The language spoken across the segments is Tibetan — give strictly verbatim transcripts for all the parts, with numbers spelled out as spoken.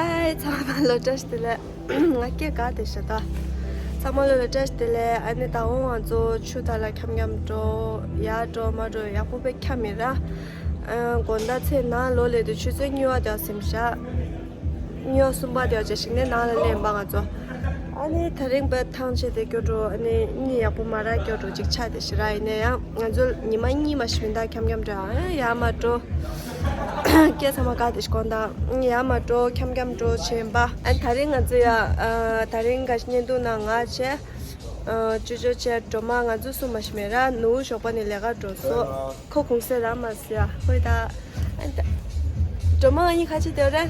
ཨེ། ཚང་མ་ལ་བཀྲ་ཤིས་བདེ་ལེགས། ང་སྐད་ག་དེ་ཤ་ད། ཚང་མ་ལ་བཀྲ་ཤིས་བདེ་ལེགས། ཨ་ནི་ད་འོང་ང་ཚོ་ཆུ་དར་ལ་འཁྱམ་འཁྱམ་འགྲོ། ཡར་འགྲོ་མར་འགྲོ་ཡག་པོ་དཔེ་འཁྱམ་མེད་ར། ཨ། དགོང་དག་ཚེ་ནང་ལོག་སླེབས་དུས་ཆུ་ཚོད་གཉིས་པ་དེ་ཟིན་བཞག་གཉིས་པ་གསུམ་པ་དེ་ཅིག་ཞིག་ནས་ནང་ལ་སླེབས་པ་ང་ཚོ། ཨ་ནི་ད་རིང་བས་ཐང་ཆད་དེ་སྐྱོ་འགྲོ། ཨ་ནི་གཉིད་ཡག་པོ་མ་རག་སྐྱོ་འགྲོ་ཅིག་ཆགས་དེ་ཤི་ར། ཡིན་ན་ཡང་ང་ཚོ་ཉི་མ་གཉིས་མ་ཞིག་མིན་ད་འཁྱམ་འཁྱམ་འགྲོ། ཨ། ཡར་མར་འགྲོ། སྐད་ཚང་མ་ག་དེ་ཞིག་གོ་ད། ཡར་མར་འགྲོ་འཁྱམ་འཁྱམ་འགྲོ་བྱས་པ། ཨ། ད་རིང་ང་ཚོ་ཡ། ཨ། ད་རིང་ག་བརྙན་ཐུང་ནང་ང་བྱས། ཨ། ཅོ་ཅོ་བྱས་སྒྲོལ་མ་ང་ཚོ་གསུམ་མ་ཞིག་མེད་ར། ནུ་བོ་ཞོགས་པ་ནས་ལས་ཀ་འགྲོ་སོང་། ཁོ་གུང་སེང་རག་མ་སོང་ཡ། ཧོ་ད། ཨ། ད་སྒྲོལ་མ་ང་གཉིས་ག་ཅི་དེ་རེད།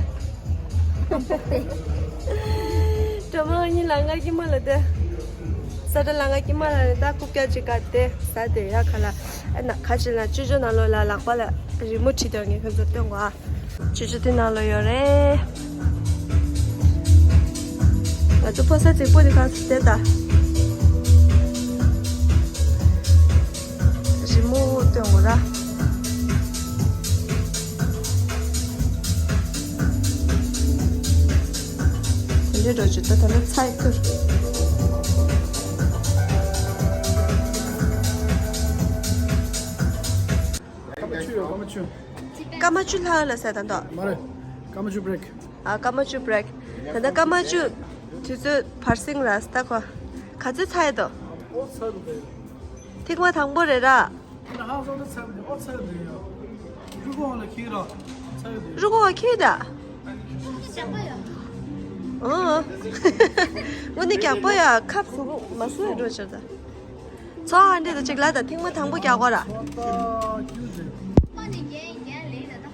སྒྲོལ་མ་ང་གཉིས་ལ་ང་གི་མ་ལ་དེ། ས་ཏྲ་ལ་ང་གི་མ་ལ་རེད། ད་རྐུབ་བཀྱག་ཅིག་ག་དེ་ཟ་དེ་ཡ། ཁ་ལ། ཨ། ན་ཁ་ཅིག་ལ་ཅོ་ཅོ་ནང་ལོགས་ལ་ལག་པ་ལ་རི་མོ་བྲིས་དོན་ངས་ཁྱོད་ཚོ་སྟོན་གོ་ཨ། ཅོ་ཅོ་དེ་ནང་ལོགས་ཡོད་རེད། ང་ཚོ་ཕོ་གསར་གཅིག་པོ་དེ་ག་ཚོད་དེ་ད། རི་མོ་སྟོན་གོ་ར། དེ་འདྲའི་འགྲོ་ཆུ་ད་ད་ལོ་ཚ་ཡི་ཁུར། ཀ་མ་ཆུ་ཡོད། ཀ་མ་ཆུ། ཀ་མ་ཆུ་ལྷག་ལ་ཟེར་ད་འདོག་མ་རེད། ཀ་མ་ཆུ་བྷི་རེག་ཨ། ཀ་མ་ཆུ་བྷི་རེག་ད་ལྟ་ཀ་མ་ཆུ་དུས་ཚོད་བར་སེང་ར་ས་ད་ཁོ། ག་ཚོད་ཚ་ཡི་དོ། ཨོ་ཚ་གི་འདུག་ཐེངས་མ་དང་པོ་རེད་ར། ཧང་སང་ད་ཚ་གི་འདུག་ཨོ་ཚ་གི་འདུག་ཡ། རུ་ཀོ་ལ་ཁྱི་ར་ཚ་གི་འདུག་རུ་ཀོ་ཁྱི་ད། ཨོ། འོ་ནི་རྒྱག་པ་ཡ་ཁབ་སུ་མ་སུ་ཡ་འགྲོ་ཆར་ད། ཚོ་ཧ་འདྲེ་དང་གཅིག་ལ་ད་ཐེངས་མ་དང་པོ་རྒྱག་གོ་ར།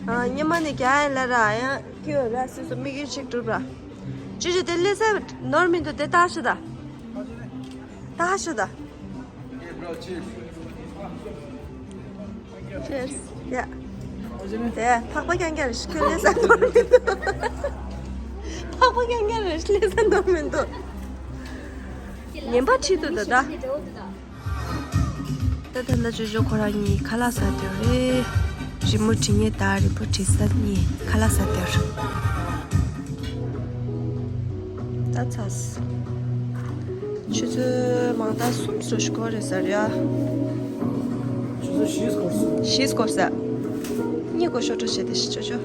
ཨ། ཉི་མ་ནི་རྒྱག་ཡ་ལ་ར་ཡང་ཁྱོད་ར་སུ་སུ་མིག་ཡུལ་ཅིག་གྲུབ་ར། ཅི་ཞིག་དེ་ལས་ས་ནོར་མི་འདུག་དེ་ལྟ་ཤི་ད། ལྟ་ཤི་ད། Cheers. Yeah. དེ་ཕག་པ་རྐྱང་རྐྱང་རེད་ཤི་ཁྱོད་ལས་ས་ནོར་མི་འདུག་ཕག་པ་རྐྱང་རྐྱང་རེད་ཤི་ལས་ས་ནོར་མི་འདུག་ངན་པ་ཁྲིད་འདུག་ད་ད། ད་ད་ལྟ་ཅོ་ཅོ་ཁོ་རང་གཉིས་ཁ་ལག་ཟ་དེ་རེད། རི་མོ་བྲིས་མཁན་དང་རི་བོ་བྲིས་ས་གཉིས་ཁ་ལག་ཟ་དེ་རེད། ད་ཚ། ཆུ་ཚོད་མང་དག་གསུམ་ཙམ་ཞིག་འགོར་རེད་ཟེར་ཡ། ཆུ་ཚོད་བཞི་འགོར་སོང་། བཞི་འགོར་ས། གཉིས་འགོར་ཤོག་འགྲོ་བྱེད་དེ་ཤི་ཅོ་ཅོ།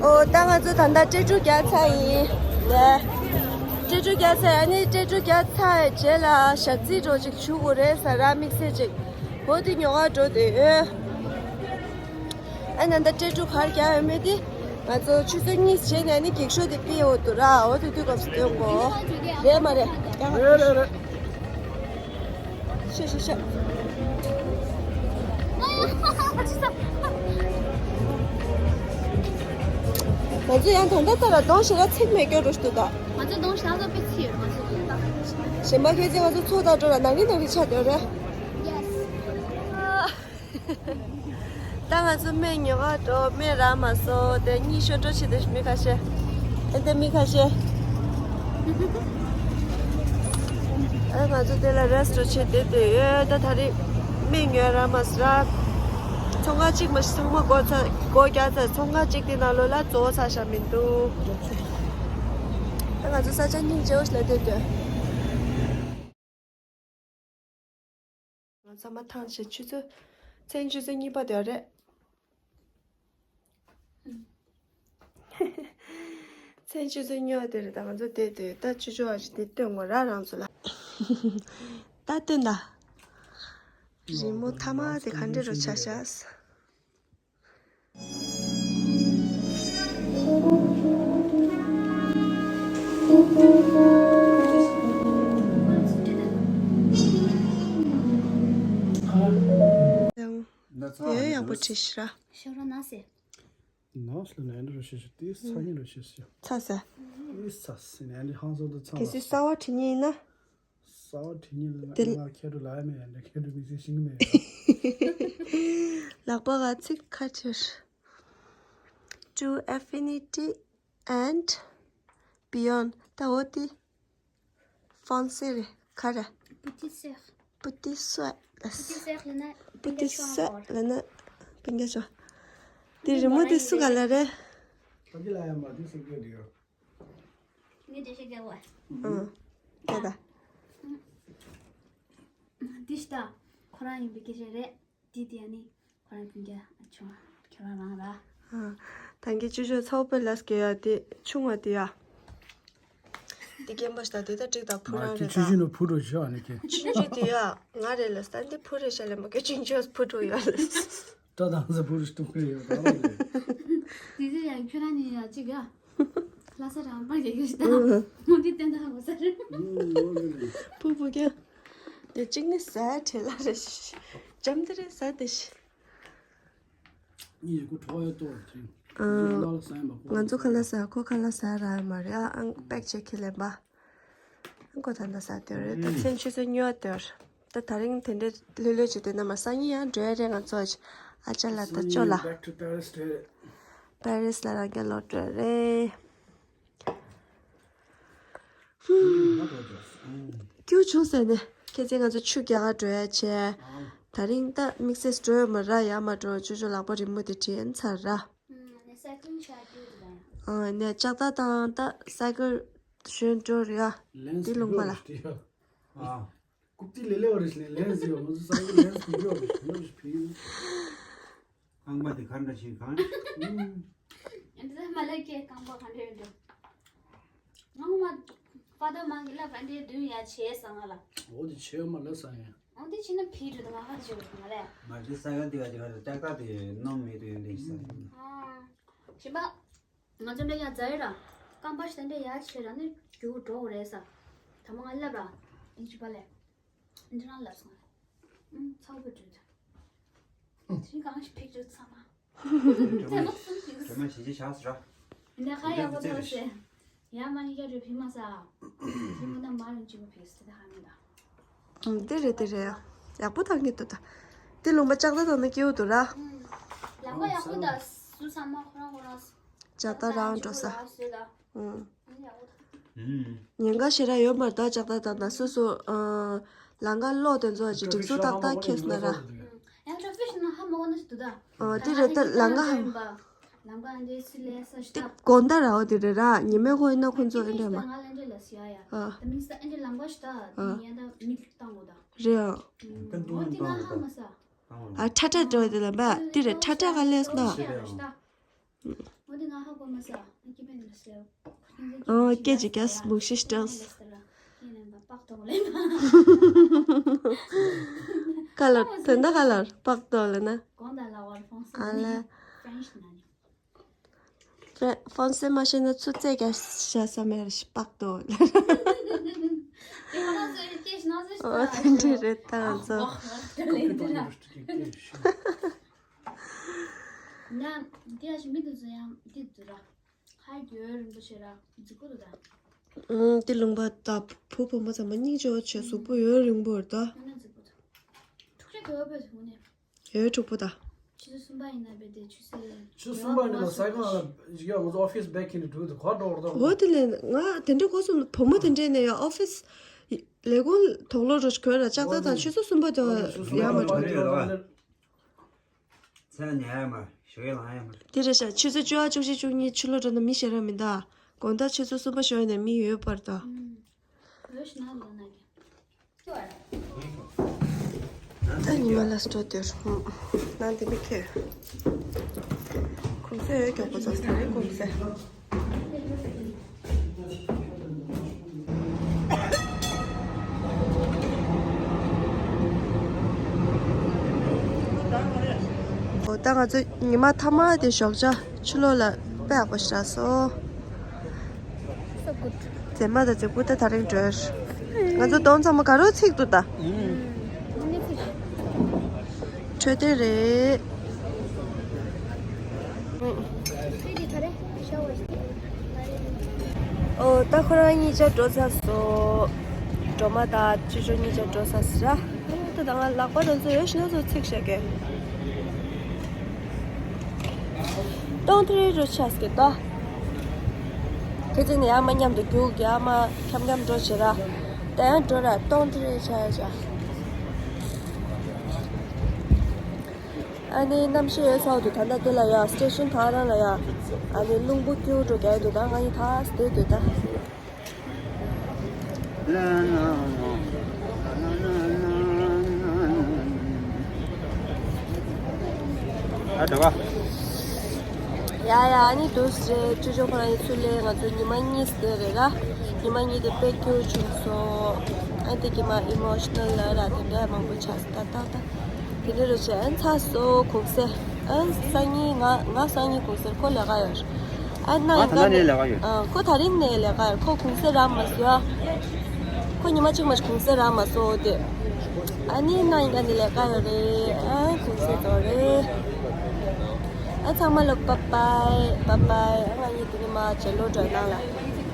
ཨོ། ད་ང་ཚོ་ད་ལྟ་སྤྲེལ་ཕྲུག་རྒྱག་ཚར་ཡིན། ལེ། སྤྲེལ་ཕྲུག་རྒྱག་ཚར། ཨ་ནི་སྤྲེལ་ཕྲུག་རྒྱག་ཚར་རྗེས་ལ་ཞག་རྩི་འགྲོ་ཅིག་བྱུག་དགོས་རེད་ཟེར་ར་དམིགས་བསལ་ཅིག་འོ་དེ་ཉོ་ག་འགྲོ་དེ་ཡོད། ཨ་ནི་ད་ལྟ་སྤྲེལ་ཕྲུག་གར་རྒྱག་ཡོད་མེད་དེ། ང་ཚོ་ཆུ་ཚོད་གཉིས་རྗེས་ནས་ནི་འགྱིག་ཤོག་དེ་ཕུལ་འོ་དུ་ར། འོ་དེ་དུས་སྐབས་སུ་སྟོན་དགོས། རེད་མ་རེད། རེད་རེད་རེད། ཤ་ཤ་ཤ། ང་ཚོ་ཡང་ད་ལྟ་ལྟ་ལ་གདོང་ཞེ་དྲག་ཚིག་མེད་སྐྱོ་རུ་ཞུ་ད། ང་ཚོ་གདོང་ཞེ་དྲག་དཔེ་ཚིག་ཡོད་ང་ཚོ་གདོང་ད། གཞན་པ་ཁྱེད་ཚོས་ང་ཚོ་ཚོགས་ད་འགྲོ་ལ་ནང་རི་ནང་རི་ཆགས་སྡོད་རེད། Yes. ད་ང་ཚོ་སྨན་ཉོ་ག་འགྲོ། སྨན་རག་མ་སོང་། དེ་གཉིད་ཤོར་འགྲོ་བྱེད་དེ་མི་ཁ་ཤས། ཨེ་དེ་མི་ཁ་ཤས། ཨ་ང་ཚོ་དེ་ལ་རེ་སི་ཊི་བྱེད་དེ་དེ་ཡོད། ད་ད་རེས་སྨན་ཉོ་རག་མ་སོང་ར། ཚོང་ཁང་གཅིག་མ་ཚང་མ་སྒོ་ཚ་སྒོ་རྒྱག་ཚར། ཚོང་ཁང་གཅིག་དེ་ནང་ལོགས་ལ་བཙོ་བ་ཚ་ཤ་མི་འདུག་ད་ང་ཚོ་ས་ཆ་སྙིང་རྗེ་བོ་ཞིག་ལ་སྡོད་དོ། ང་ཚང་མ་ཐང་ཆད་ཆུ་ཚོད། མཚན་ཆུ་ཚོད་གཉིས་པ་དེ་རེད། མཚན་ཆུ་ཚོད་གཉིས་པ་དེ་རེད། ད་ང་ཚོ་བསྡད་དེ་ད་ཆུ་ཆུ་བ་ཞིག་དེ་སྟོན་དགོས་ར་རང་ཚོ་ལ། ད་སྟོན་ད། རི་མོ་ཐ་མ་དེ་ག་འདྲ་རུ་ཆགས་ཤག་ཡང་ཡང་པོ་བྲིས་ཤི་ར། ཤོ་རོ་ན་སེ། ནགས་ལ་ནན་རུ་ཤི་ཤི་ཏིས་ཚ་ཉིན་རུ་ཤི་ཤི། ཚ་ས། ཏིས་ཚ་སི་ནན་རི་ཧང་སོ་དུ་ཚ་གལ་སྲིད་གསར་བ་བྲིས་ཉིན་ཡིན་ན། གསར་བ་བྲིས་ཉིན་ལ་དེ་ང་ཁྱེད་རུ་ལ་ཡ་མེད་ཡ་འདྲ་ཁྱེད་རུ་མི་ཚེ་ཤིང་མེད། ལག་པ་ག་ཚིག་ཁ་ཕྱིར། To infinity and beyond. ད་འོ་དེ་ཧྥོན་སེ་རེད་ག་རེ། Petit cerf. Petit cerf. Petit cerf ལབ་ན་Petit cerf ལབ་ན་སྤུན་ཀྱག་ཆུང་། དེ་རི་མོ་དེ་སུ་ག་ལ་རེད། ཕ་གི་ལ་ཡ་མ་དུས་སེ་གེ་རེད། ངས་འགྲེལ་བཤད་རྒྱག་དགོས། ཨང་། ལྟོས་དང་། འདི་ཤི་ད། ཁོ་རང་ཡིན་པའི་སྐད་ཆ་རེད། འདི་དེ་ནི་ཁོ་རང་སྤུན་ཀྱག་ཆུང་བ་ཁྱོད་རང་རང་ར། ཨ། ད་གིན་ཅོ་ཅོ་ཚ་བོ་པེ་ལ་སྐྱེ་ཡ་དེ་ཆུང་བ་དེ་ཡ། དེ་རྒན་པ་ཞིག་ད་དེ་ད་ཀྲིག་ད་བུ་མ་རང་དེ་རེད་ཆུང་ད། ཆུང་ནི་བུ་རུ་བཞག་ནི་ཁྱེད། ཆུང་ཆུང་དེ་ཡ་ང་རེད་ལ་ས་འདི་བུ་རེད་ཤ་ལེ་མ་ཁྱེད་ཆུང་ཆུང་བུ་རུ་ཡ་ལེ། ད་དང་ས་བུ་རུ་སྟུག་གི་ཡོད་ད་རེད། དེ་ཚོ་ཡང་ཁྱོད་རང་ནི་ཡ་གཅིག་ཡ། ལྷ་ས་རང་པར་རྒྱག་གི་ཞིག་ད། ཨུ། མོ་འདི་བསྟན་ད་ཧ་གོ་ས་རེད། ཨུ་ཨོ་རེད་རེད། བུ་བུ་ཀྱང་། དེ་གཅིག་ནི་ཟ་བྲེལ་ལ་རེ་ཞིག་ལྕམ་དེ་རེ་ཟ་དེ་ཞིག་གཉིས་ཀོ་གྲོགས་ཡོད་ཏོ་ཅིང་། ཨ། ང་ཚོ་ཁ་ལག་ཟ་ཁོ་ཁ་ལག་ཟ་ར་མ་རེད་ཨ་ཨང་པེག་ཆེ་ཁི་ལེན་པ། ཨང་ཀོ་ད་ད་ཟ་དེ་རེད་ད་མཚན་ཆུ་ཚོད་ཉོ་དེ་རེད་ད་ད་རིང་དེ་འདྲས་ལྷོད་ལྷོད་ཅིག་དེ་ན་མ་སང་ཉིན་ཡང་འགྲོ་ཡ་རེད་ང་ཚོ་ཨ་ཅག་ལ་ད་ཅོ་ལ། Back to Paris དེ་རེད། པེ་རིས་ལ་རང་གི་ལོ་འགྲོ་རེད། ཧུམ། ཁྱོད་བྱུང་ཟེར་ནས་ཁྱེད་ཚེ་ང་ཚོ་ཆུ་རྒྱག་ག་འགྲོ་ཡ་བྱས། ད་རིང་ད་དམིགས་བསལ་འགྲོ་ཡོད་མ་ར་ཡ་མ་འགྲོ་ཅོ་ཅོ་ལག་པ་རིང་མོ་དེ་དྲན་ཚར་ར། ཨ་ནས་ལྕགས་རྟ་དང་ད་སའི་ཀལ་ཞོན་འགྲོ་རེད་ཡ། འདི་ལུང་པ་ལ། ཨ། ཀུག་ཏི་ལེ་ལེ་བ་རེ་ཞིག་ལེན་ཟེར་བ་ང་ཚོ་སའི་ཀལ་ལེན་ཟེར་བ་རེ་ཞིག་ཕི་ཡོད་རེ་ཞིག་ཕི་ཡོད། རྐང་པ་དེ་ག་འདྲ་ཞིག་གང་། ཨ་འདི་ལ་མ་ལ་ཀའི་རྐང་པ་ག་འདྲ་ཡོད་འགྲོ། ང་མ་ཕ་ད་མ་གི་ལ་བ་འདྲའི་དུས་ཡ་བྱས་ས་ང་ལ། འོ་དེ་བྱས་མ་ལ་ས་ཡ། འོ་དེ་བྱས་ན་ཕི་འགྲོ་ད་ང་ཧ་ཅི་བ་ང་ལས། མ་དེ་ས་ཡ་དེ་བ་དེ་བ་ལ་ལྕགས་རྟ་དེ་སྣོམ་མེད་དུ་ཡོད་འདྲ་ཞིག་ས། ཨ། ཞིམ་པ། ང་ཚོ་འདྲ་ཡ་རྫ་ཡི་ར། རྐང་པ་ཞིག་འདྲ་ཡ་བྱས་ར་ནི་རྒྱུ་འགྲོ་རེད་ས། ད་མ་ང་ལབ་ར། ཨིན་ཅི་པ་ལས། འདི་རང་ལབ་སོང་། ཨུམ་ཚ་བོ་བྲོས་ཚ། དེ་གང་ཞིག་ཕིག་བྲོས་ཚ་མ། ཚེ་མ་གསུམ་ཕིག་ཚ། དྲི་མ་ཞིག་ཅིག་བཞག་སོ་ར། འདི་ཁ་ཡག་པོ་ཐོག་སེ། ཡ་མ་ཡི་ག་བྲོས་ཕིག་མ་ས། ཕིག་མ་ན་མ་རུང་ཅིག་པོ་ཕིག་སི་ད་ཧ་མི་ད། ཨུམ་དེ་རེད་དེ་རེད། ཡག་པོ་ཐག་ཉེ་དུ་ད། དེ་ལུང་པ་ལྕགས་རྟ་དང་ནི་སྐྱེའུ་དུ་ར། ལམ་ཁ་ཡག་པོ་ད་སུ་ས་མ་ཁོ་རང་ཁོ་རང་། ལྕགས་རྟ་རང་འགྲོ་ས། ཨུམ། ཉེན་ཁ་ཞེ་དྲག་ཡོད་མ་རེད་ད་ལྕགས་རྟ་དང་ད་སོ་སོ་ཨ། ལམ་ཁ་གློག་དེ་ཚོ་ཅིག་སྒྲིག་འཛུགས་ཏག་ཏག་ཁེལ་སོང་ན་ར། ཨ་དེ་རེད་ད་ལམ་ཁ་ཧ། དེ་དགོང་དག་ར་འོ་དེ་རེད་ར་ཉི་མའི་ཁོ་ཡིན་ན་ཁོ་ཚོ་ཨེ་འདྲ་མ། ཨ། རེད་ཨ། ཨ་ཁྲ་ཁྲ་འགྲོ་དེ་ལ་འབའ་དེ་རེད་ཁྲ་ཁྲ་ག་ལས་སོང་ན། ཨོ་དེ་ང་ཧ་གོ་མ་ས། ཨ་སྐྱེ་ཕན་ལ་ཟེར། ཨོ་སྐད་ཅིག་ཀྱང་མུག་ཤི་སྟངས། ཁ་ལར་དོན་དག་ཁ་ལར་པག་ཏོ་ལ་ན། ཨ་ལ། ཧྥོན་སེ་མ་ཤེས་ན་ཚུར་རྩེད་ཀྱང་བྱ་ས་མེད་རེད་པག་ཏོ་ལ། ཨོ་དེ་འདྲ་རེད་ད་ང་ཚོ། ན། འདི་ཡ་ཞིག་མི་འདུག་ཚོ་ཡང་འདི་འདུག་ར། ཧ་རྒྱུ་རིང་པོ་ཆེ་ར་འཛུགས་པོ་འདུག་ད། ཨང་འདི་ལུང་པ་ད་བུ་བུ་མོ་ཚང་མ་སྙིང་རྗེ་བོ་བྱས་གཟུགས་པོ་ཡོད་རིང་པོ་རེད་ད། ཨ་ན་འཛུགས་པོ་འདུག་འཁྲུག་ཆ་དོད་པོ་འདུག་ནས། ཡོད་འཁྲུག་པོ་ད། ཆུ་ཚོད་གསུམ་པ་ཡིན་ན་བས་དེ་ཆུ་ཚོད། ཆུ་ཚོད་གསུམ་པ་ཡིན་ན་ས་ཁང་ལ་ཡ་ང་ཚོ་ཨོ་ཕིས་བེག་ཁྱེར་ནས་འགྲོ་འདུག་ག་འགྲོ་བར་འདུག་འོ་དེ་ལས་ང་དེ་འདྲ་གོ་སོང་བུ་མོ་དེ་འདྲས་ནས་ཡ་ཨོ་ཕིས་ལས་ཁུངས་དོག་ལོ་རོ་ཞིག་གོས་ར་ལྕགས་རྟ་དང་ཆུ་ཚོད་གསུམ་པ་དེ་ཡ་མ་འགྲོ་འདུག་ཚེ་ལ་ཉལ་ཡ་མ་ཞོགས་ཡ་ལངས་ཡ་མ། དེ་རེད་ཤག་ཆུ་ཚོད་བཅུ་པ་བཅུ་གཅིག་བཅུ་གཉིས་ཕྱི་ལོགས་འགྲོ་ན་མི་ཞེ་དྲག་མི་འདུག་དགོང་དག་ཆུ་ཚོད་གསུམ་པ་ཞོགས་ཡ་ནས་མི་ཡོད་པར་འདུག་ད་ཉི་མ་ལ་སྤྲོ་སྟེར་ནང་དེ་མི་ཁྱོད་གུང་སེང་ཡོད་མགྱོགས་པོ་ཚོ་ད་རེས་གུང་སེང་། འོ་ད་ང་ཚོ་ཉི་མ་མཐའ་མ་དེ་ཞོགས་ཇ་ཕྱི་ལོགས་ལ་དཔེ་ཡག་པོ་ཞིག་རག་སོང་། མཛེས་མ་དང་མཛེས་སྤུན་ད་ད་རིང་འགྲོ། ང་ཚོ་གདོང་ཚང་མ་དགའ་རོགས་ཚིག་འདུག་ད། འཕྲོད་བསྟེན་རེད། ཨོ་ད་ཁོ་རང་གཉིས་ཆ་འགྲོ་ཚར་སོང་། སྒྲོལ་མ་དང་ཅོ་ཅོ་གཉིས་ཆ་འགྲོ་ཚར་སོང་ར། ཨོ་ད་ད་ང་ལག་པ་རང་ཚོ་ཡོད་ཤི་ན་ཚོ་ཚིག་བྱ་གེ། སྟོང་ཐེ་རེ་རུ་ཆགས་ཀྱི་ད། ཁྱེད་ཚོ་ནི་ཡར་མར་མཉམ་དུ་རྒྱུག་ཡར་མར་འཁྱམ་འཁྱམ་འགྲོ་བྱེད་ར། ད་ཡང་འགྲོ་ར་སྟོང་ཐེ་རེ་ཆགས་ཡ་ཆགས། ཨ་ནི་གནམ་གཤིས་ཡོད་ས་འོག་ཏུ་ད་ལྟ་དེ་ལ་ཡ་སི་ཊེ་ཤན་ཐག་རང་ལ་ཡ། ཨ་ནི་རླུང་བུ་ཀྱུ་འགྲོ་རྒྱག་འདུག་ད་ང་ཡི་ཐག་སྟེ་འདུག་ད། ཨ་དྲ་བ། ཡ་ཡ། ཨ་ནི་འདུག་སེ་ཅོ་ཅོ་ཁོ་རང་ཡི་ཚུལ་ལས་ང་ཚོ་ཉི་མ་གཉིས་སྟེ་རེད་ར། ཉི་མ་གཉིས་དེ་དཔེ་སྐྱིད་པོ་བྱུང་སོང་། ཨ་དེ་གི་མ་ཨི་མོ་ཤི་ནལ་ལ་ར་དེ་འདྲ་མང་པོ་ཆགས་སོང་ད་ད་ད། དེ་འདྲ་རེད་བྱས་ཨ་ཚ་སོ་གུང་སེ། ཨ་སང་ཉིན་ང་ང་སང་ཉིན་གུང་སེ་ཁོ་ལས་ཀ་ཡོད། ཨ་ན་ང་ད་ཡིན་ལྟ་ནས་ལས་ཀ་ཡོད། ཨ་ཁོ་ད་རིང་ནས་ལས་ཀ་ཡོད། ཁོ་གུང་སེ་རག་མ་སོང་ཡ། ཁོ་ཉི་མ་གཅིག་མ་གུང་སེ་རག་མ་སོང་དེ། ཨ་ནི་ན་ཡིན་ལྟ་ནས་ལས་ཀ་ཡོད་རེད། ཨ་གུང་སེ་དོ་རེད། ཨ་ཚང་མ་ལ་བྷའི་བྷའི་བྷའི་བྷའི། ཨ་ང་ཡིན་དེ་ནས་མ་བྱེད་ལོ་འགྲོ་ནང་ལ།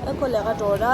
ཨ་ཁོ་ལས་ཀ་འགྲོ་ར།